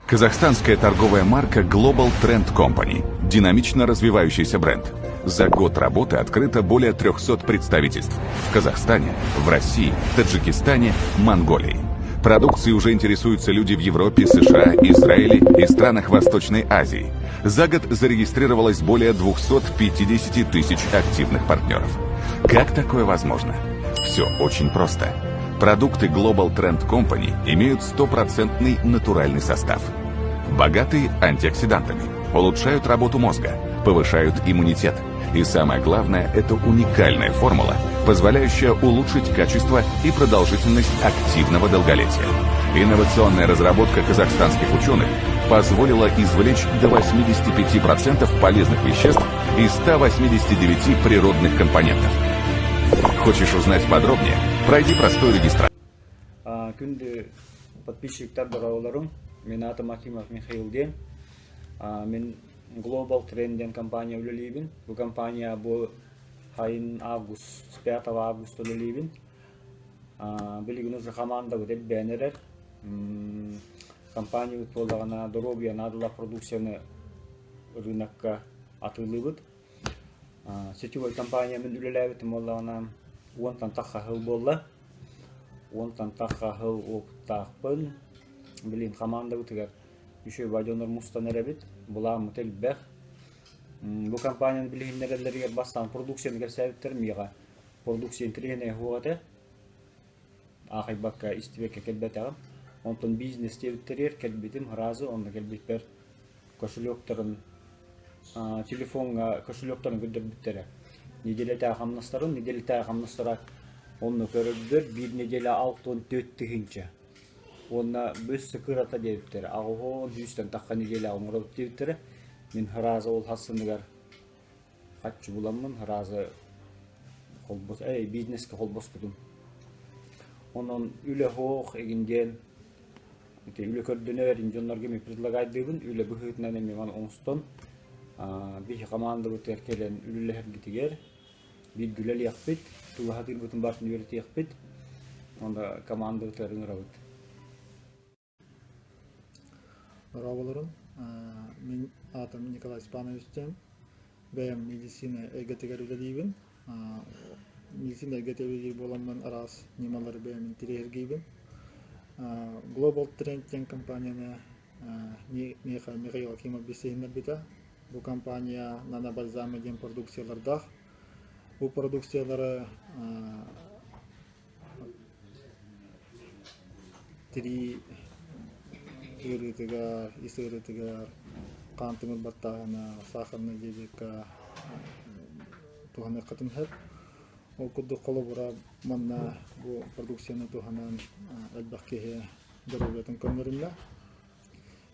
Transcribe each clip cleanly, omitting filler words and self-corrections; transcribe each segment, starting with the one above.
Казахстанская торговая марка Global Trend Company – динамично развивающийся бренд. За год работы открыто более 300 представительств в Казахстане, в России, Таджикистане, Монголии. Продукцией уже интересуются люди в Европе, США, Израиле и странах Восточной Азии. За год зарегистрировалось более 250 тысяч активных партнеров. Как такое возможно? Все очень просто. Продукты Global Trend Company имеют стопроцентный натуральный состав. Богаты антиоксидантами, улучшают работу мозга, повышают иммунитет. И самое главное, это уникальная формула, позволяющая улучшить качество и продолжительность активного долголетия. Инновационная разработка казахстанских ученых позволила извлечь до 85% полезных веществ из 189 природных компонентов. Хочешь узнать подробнее? Пройди простую регистрацию. Күндү подписчиктар дорооболоруҥ. Мин аатым Акимов Михаил диэн. Мин Global Trend диэн компания үлэлиибин. Бу компания бу сайын август, с 5 августа үлэлиибин. Билигин уже командабыт элбээн эрэр. Компаниябыт буоллаҕына доруобуйа наадалаах продукцияны рынокка атыылыыбыт. Сетевой компания мин үлэлээбитим буоллаҕына уонтан тахса сыл буолла. Уонтан тахса сыл опыттаахпын. Билигин хамаандабытыгар үчүгэй дьоннор мустан эрэбит. Былааммыт элбэх. Бу компанияны билиһиннэрэллэригэр бастаан продукцияны кэпсээбиттэр миэхэ. Продукция интэриэһинэй суох этэ. Аахайбакка, истибэккэ кэлбэтэҕим. Онтон бизнес диэбиттэригэр кэлбитим сразу онно кэлбиппэр кошелектарын телефоҥҥа кошелектарын көрдөрбүттэрэ. Неделятааҕы хамнастарын, неделятааҕы хамнастара онно көрөрбөр биир неделя 64 тыһыынча. Уонна өссө кырата диэбиттэрэ, аҕыһон сүүстэн тахха неделя оҥоробут диэбиттэрэ. Мин сразу ол хассыныгар Хаччы буламмын сразу холбос, эй, бизнескэ холбоспутум. Онон үлэ суох игин диэн ити үлэ көрдөнөр ин дьоннорго эмиэ предлагайдыыбын. Үлэ быһыытынан эмиэ маны оҥостон биһи командабытыгар кэлэн үлэлэһэргитигэр бииргэ үлэлиэхпит, тугу сатыырбытын барытын үөрэтиэхпит. Онно командабытыгар ыҥырабыт. Дорооболорун, мин аатым Николай Степанович диэн. Бэйэм медицина эйгэтигэр үлэлиибин. Медицина эйгэтигэр үлэлиир буоламмын араас ньымалары бэйэм интэриэһиргиибин. Global Trend диэн компанияны миэхэ Михаил Акимов билсиһиннэрбитэ. Бу компания нанобальзамы диэн продукциялардаах. Бу продукциялары Тирии ыарыытыгар, ис ыарыытыгар, хаан тымыр баттааһына, сахарнай диабекка туһаныаххытын сөп. Ол курдук холобура манна бу продукцияны туһанан элбэх киһи доруобуйатын көннөрүннэ.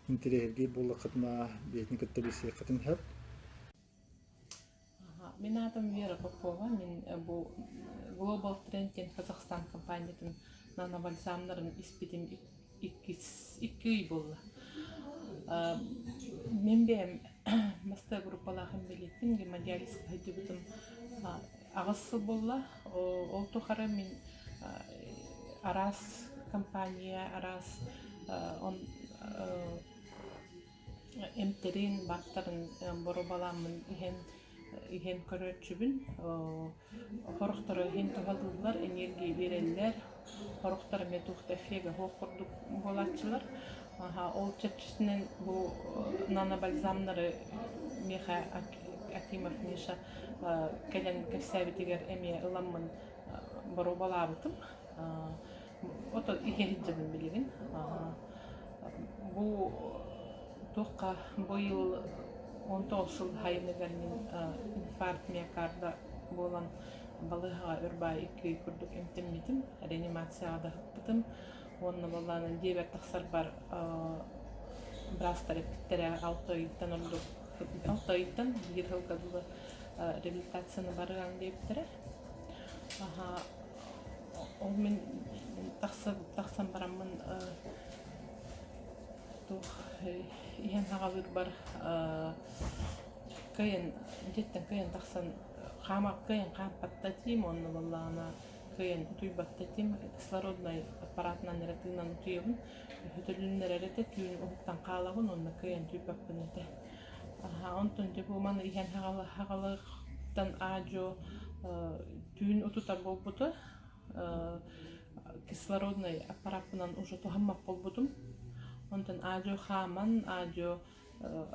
Интэриэһиргиир буоллаххытына бэйэтин кытта билсиэххитин сөп. Мин аатым Вера Попова. Мин бу Global Trend диэн Казахстан компаниятын нанобальзамнарын испитим иккис икки ый буолла. Мин бэйэм маста группалаах инбэлииппин, гемодиализка сылдьыбытым аҕыс сыл буолла. Ол тухары мин араас компания, араас Эмтэрин, бааттарын боруобалааммын иһэн иһэн көрөөччүбүн. Сорохторо иһин туһалыыллар, энергия биэрэллэр, сорохтор эмиэ туох да эффегэ суох курдук буолааччылар. Ол чэрчитинэн бу нанобальзамнары миэхэ Акимов Миша кэлэн кэпсээбитигэр эмиэ ыламмын боруобалаабытым. Ото иһэ сылдьабын билигин. Бу туохха быйыл 19 сыл сайыныгар мин инфаркт миокарда буолан балыыһаҕа өр баай икки ый курдук эмтэммитим, реанимацияҕа да сыппытым. Уонна буоллаҕына дьиэбэр тахсарбар быраастар эппиттэрэ алта ыйтан ордук алта ыйтан биир сылга дылы реабилитацияны барыаҥ диэбиттэрэ. Ол мин тахсан бараммын туох иһэн аҕалыырбар кыайан дьиэттэн кыайан тахсан хаама кыайан хаампатта диим уонна буоллаҕына кыайан утуйбат да этим, кислороднай аппаратынан эрэ тыынан утуйабын. Өтөлүннэрэр этэ, түүн уһуктан хаалабын уонна кыайан утуйбаппын этэ. Онтон дьэ бу маны иһэн хаҕалыктан аа-дьуо түүн утутар буолбута. Кислороднай аппараппынан уже туһаммат буолбутум. Онтон аа-дьуо хааман, аа-дьуо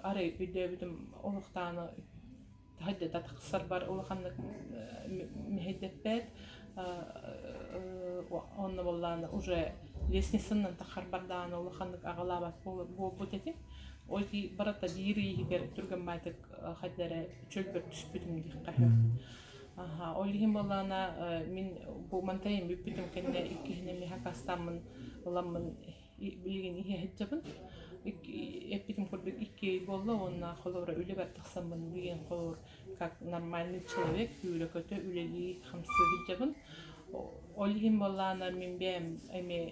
арай өйдөөбүтүм олохтоону таһырдьа тахсарбар улаханнык мэһэйдэппэт онно буоллаҕына уже лестницанан тахарбар даҕаны улаханнык аҕалаабат буолбут этим. Ол барыта биир ый иһигэр түргэн баайдык хайда эрэ чөлбөр түспүтүм диэххэ сөп. Ол иһин буоллаҕына мин бу мантайым бүппүтүм кэннэ иккиһин эмиэ хакастааммын ыламмын билигин иһэ сылдьабын. Эппитим курдук икки ый буолла уонна холобура үлэбэр тахсаммын билигин холобур как нормальный человек сүүрэ-көтө үлэлии хамсыы сылдьабын. Ол иһин буоллаҕына мин бэйэм эмиэ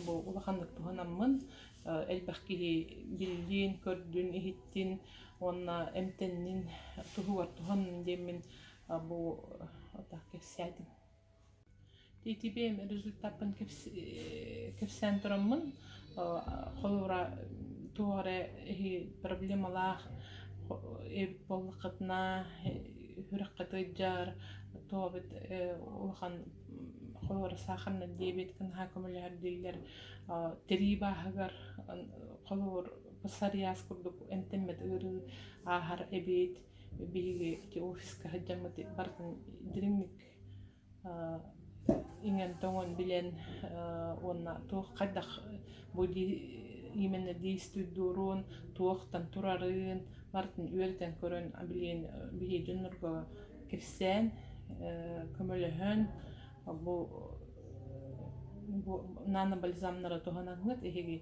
бу улаханнык туһанаммын элбэх киһи биллин, көрдүн, иһиттин уонна эмтэннин туһугар туһаннын диэммин бу кэпсээтим. Итибиэм результаппын кэпсээн тураммын, холобура, туох эрэ проблемалаах эбит буоллаххытына, сүрэххит ыалдьар, туох эбит улахан холобура саахарнай диабет наһаа көмөлөһөр дииллэр, тирии бааһыгар холобур псориаз курдук эмтэммэт ыарыы ааһар эбит, биһиги ити офиска сылдьаммыт барытын дириҥник иҥэн-тоҥон билэн уонна туох хайдах бу именно действуйдуурун, туохтан турарын барытын үөрэтэн көрөн билигин биһиги дьоннорго кэпсээн, көмөлөһөн бу бу нанобальзамнары туһанаҥҥыт эһиги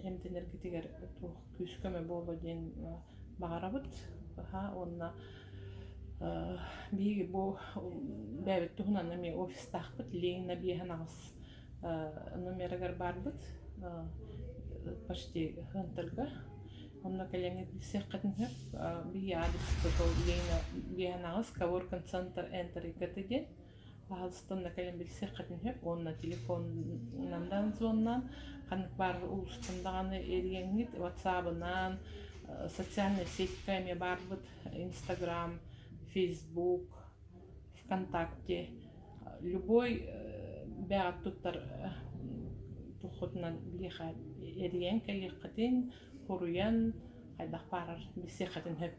эмтэнэргитигэр туох күүс-көмө буолуо диэн баҕарабыт уонна Биһиги бу бэйэбит туһунан эмиэ офистаахпыт, Ленина 58 номерыгар баарбыт, почти Хантарга. Онно кэлэҥҥит билсиэххитин сөп. Биһиги адреспыт ол Ленина 58 Коворкинг центр Энтер ИКТ диэн. Баһаалыста онно кэлэн билсиэххитин сөп уонна телефонунан даҕаны звоннаан, ханнык баар улуустан даҕаны эрийэҥҥит, ватсабынан, социальнай сетька эмиэ баарбыт. Инстаграм, Фейсбук, ВКонтакте любой бэйэҕит туттар туххутунан биһиэхэ эрийэн кэлиэххитин, суруйан хайдах баарар билсиэххитин сөп.